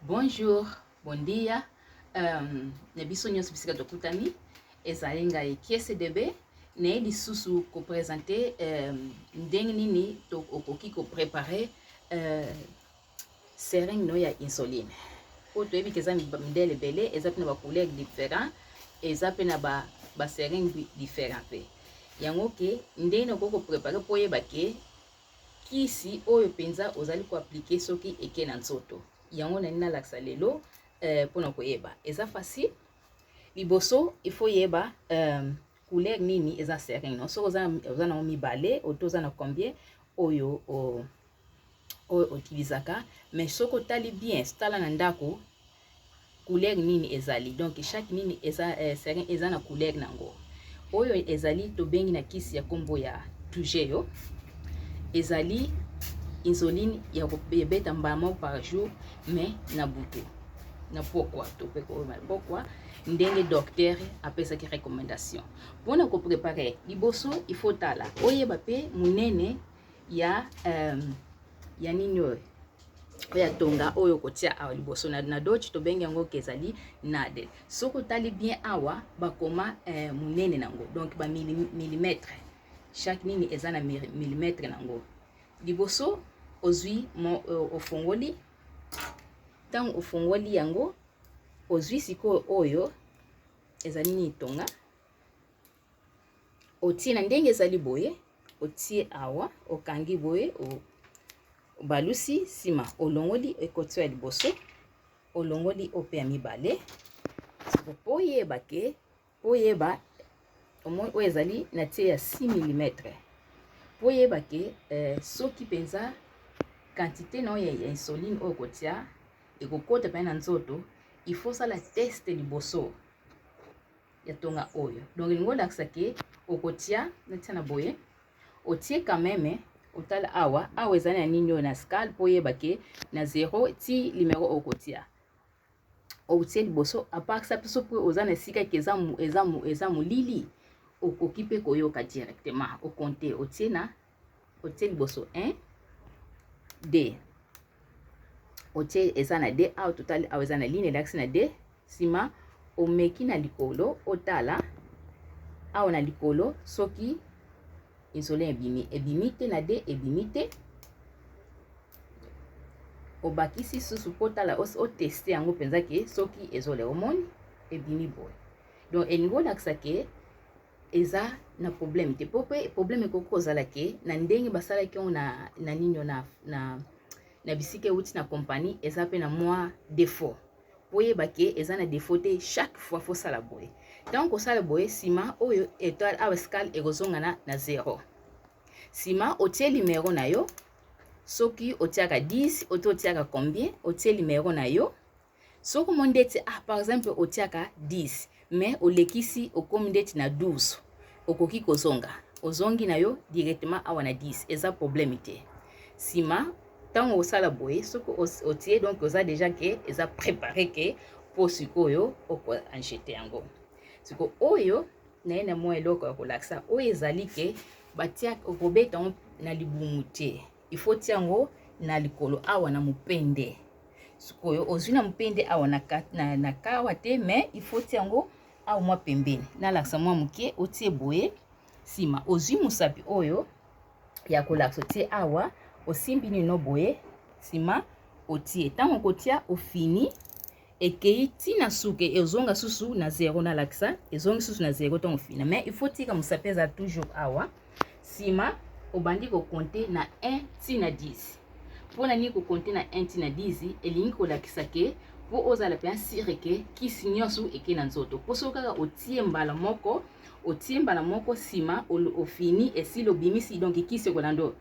Bonjour, bon dia. Na biso nyonso bisika tokutani, ezali ngai Kiese DB naye lisusu kopresente ndenge nini okoki koprepare seringue no ya insuline. Po toyebi ke eza mindele ebele, eza mpe na bacouleur différent, eza mpe na baseringue différent mpe yango ke ndenge nini okoki koprepare mpo oyeba ke kisi oyo mpenza ozali koaplike soki eke na nzoto. Yango nani nalakisa lelo mpona koyeba eza facile. Liboso il faut yeba couleur nini eza seringue no. Soki oza nango mibale oto oza na combien oyo oyo outilisaka, mais soki otali bien, tala na ndako couleur nini ezali. Donc chaque nini eza seringue eza na couleur nango. Oyo ezali tobengi na kisi ya kombo ya Toujeo, ezali insuline ya kobeta mbala moko par jour, mais na butu na pokwa to pe koyeba pokwa ndenge docteur apesaki recommandation mpona koprepare. Liboso il faut tala oyeba mpe monene ya nini oyo ya tonga oyo kotia awa liboso na Deutsch tobengi yango ke ezali Nadel. Soki otali bien awa bakoma monene nango, donc ba millimètre, chaque nini eza na millimètre nango. Liboso ozwi ofongoli, ntango ofongoli yango ozwi sikoyo oyo ezali nini tonga, otie na ndenge ezali boye, otie awa, okangi boye, obalusi, nsima olongoli ekoti ya liboso, olongoli ope ya mibale. Po oyeba ke po oyeba omoni oyo ezali na tie ya 6 mm, po oyeba ke soki mpenza quantité na oyo ya insuline oyo kotia ekokota mpenza na nzoto, il faut sala test liboso ya tonga oyo. Donc elingi olakisa ke okotia natia na boye, otie quand même, otala awa, awa ezali na nini oyo na scale, po oyeba ke na 0 ti numero okotia, otie liboso. À part ça, biso mpe oza na esika ke eza molili, okoki mpe koyoka directement, okonte, otie na otie liboso 1 2, otie eza na 2 awa, totali awa eza na ligne elakisi na 2. Nsima omeki na likolo, otala awa na likolo soki insuline ebimi, ebimi te na 2, ebimi te, obakisi susu mpo tala oteste yango mpenza ke soki ezole, omoni ebimi boye. Donc elingi olakisa ke eza na problème te, po mpe problème ekoki kozala ke na ndenge basalaki yango na nini na bisika euti na compagnie, eza mpe na mwa défaut. Po oyeba ke eza na défaut te, chaque fois fosala boye. Ntango kosala boye, nsima oyo étoile awa scale ekozonga na 0. Nsima otie numero na yo, soki otiaka 10 oto otiaka combien, otie numero na yo. Soki omoni ndeti par exemple otiaka 10 mais olekisi, okomi ndeti na 12, okoki kozonga, ozongi na yo directement awa na 10, eza problème te. Nsima ntango osala boye, soki otie, donc oza déjà ke eza préparé ke mpo sikoyo okoinjecte yango. Siko oyo naye na mwa eloko ya kolakisa oyo ezali ke batia, okobeta yango na libumu te, il faut tia yango na likolo awa na mopende. Sikoyo ozwi na mopende awa na kawa te, mais il faut tia yango awa mwa pembeni. Nalakisa mwa moke, otie boye, nsima ozwi mosapi oyo ya kolakisa, otie awa, osimbi nino boye, nsima otie. Ntango okotia, ofini, ekei ntina suke, ezonga susu na 0. Nalakisa, ezongi susu na 0 ntango ofina, mais il faut tika mosapi eza toujours awa. Nsima obandi kokonte na 1 ntina 10. Mpona nini kokonte na 1 ntina 10? Elingi kolakisa ke mpo ozala mpenza sûr ke kisi nyonso eke na nzoto. Mpo soki kaka otie mbala moko, otie mbala moko, nsima ofini, esili, obimisi, donc kisi ekolanda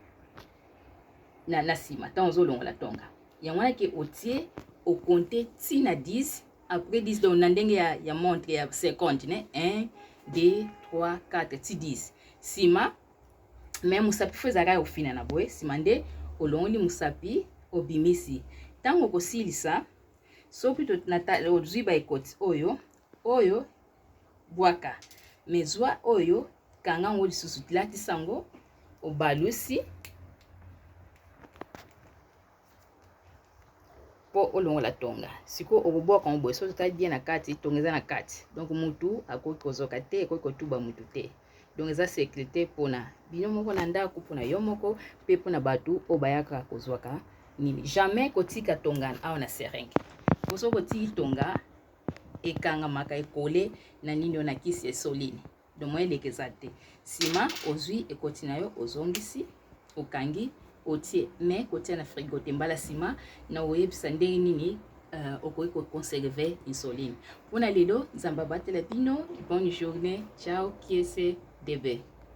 na nsima ntango ozolongola tonga yango wana ke otie, okonte ntina 10. Après 10, donc na ndenge ya montre ya seconde ne 1 2 3 4 ti 10. Nsima me mosapi fo ezalaka ya kofina na boye, nsima nde olongoli mosapi, obimisi. Ntango okosilisa, soki ozwi baekoti oyo, oyo bwaka, me zwa oyo, kanga yango lisusu, latisa yango, obalusi. mpo olongola tonga. Sikoyo okobwaka yango boye, soki otali bien na kati, tonga eza na kati, donc mutu akoki kozoka te, ekoki kotuba mutu te. Donc eza sécurité mpona bino moko na ndako, mpona yo moko mpe mpona bato oyo bayaka kozwaka nini. Jamais kotika tonga awa na seringue, po soki otiki tonga, ekangamaka, ekole na nini oyo, na kisi ya insuline. Donc moyen eleka eza te. Nsima ozwi ekoti na yo, ozongisi, okangi, otie, mais kotia na frigo te. Mbala nsima na oyebisa ndenge nini okoki koconserver insuline. Mpona lelo, Nzambe abatela bino. Bonne journée, ciao, kiese debe.